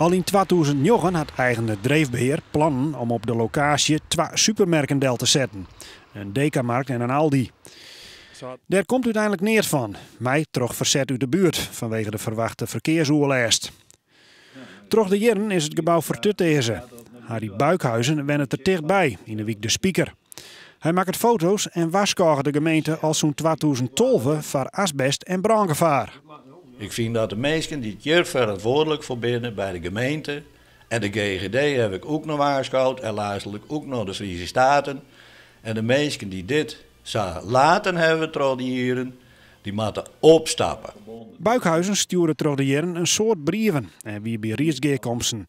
Al yn 2009 hat eigener Dreefbehear plannen om op de lokaasje twa supermerken del te setten, in Dekamarkt en in Aldi. Dêr komt úteinlik neat fan, mei troch ferset út de buert fanwege de ferwachte ferkearsoerlêst. Troch de jierren is it gebou fertutearze. Harry Buikhuizen wennet der tichtby, yn de wyk De Spiker. Hy makket foto's en warskôget de gemeente al sûnt 2012 foar asbest en brângefaar. Ik fyn dat de minsken dy't hjir ferantwurdlik foar binne by de gemeente en de GGD haw ik ek noch warskôge en lêstlik ek noch de Friese Staten en de minsken dy't dit sa laten hawwe troch de jierren, dy moatte opstappe. Buikhuizen stjoerde troch de jierren in soad brieven en wie by riedsgearkomsten,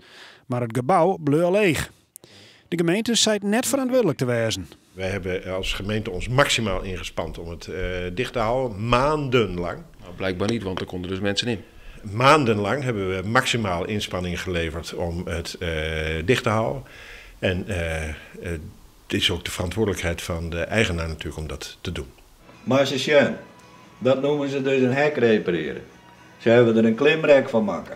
mar it gebou bleau leech. De gemeente seit net ferantwurdlik te wêzen. Wij hebben als gemeente ons maximaal ingespand om het dicht te houden, maandenlang. Nou, blijkbaar niet, want er konden dus mensen in. Maandenlang hebben we maximaal inspanning geleverd om het dicht te houden. En het is ook de verantwoordelijkheid van de eigenaar natuurlijk om dat te doen. Mar se sjen, dat noemen ze dus in hek reparearje. Se hawwe der in klimrek fan makke.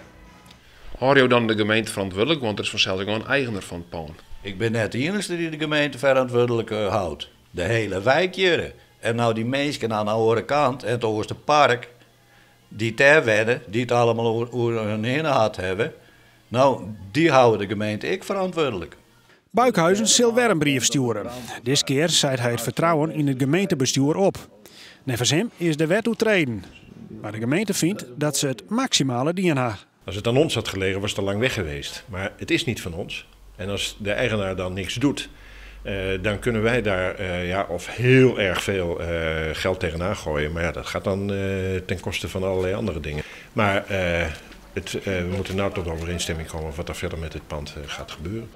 Hâlde jo dan de gemeente ferantwurdlik, want der is fansels ek noch in eigener fan it pân. Ik bin net de iennichste dy't de gemeente ferantwurdlik hâldt. De hiele wyk hjir. En no dy minsken oan de oare kant, it Oosterpark, dy't dêr wenne, dy't allemaal oer hun hinne hat hawwe, no, dy hâlde de gemeente ek ferantwurdlik. Buikhuizen sil wer in brief stjoere. Diskear seit hy it fertrouwen yn it gemeentebestjoer op. Neffens him is de wet oertreden. Mar de gemeente fynt dat se it maksimale dien ha. Als het aan ons had gelegen was het al lang weg geweest. Maar het is niet van ons. En als de eigenaar dan niks doet, dan kunnen wij daar ja, of heel erg veel geld tegenaan gooien. Maar ja, dat gaat dan ten koste van allerlei andere dingen. Maar we moeten nou tot overeenstemming komen wat er verder met dit pand gaat gebeuren.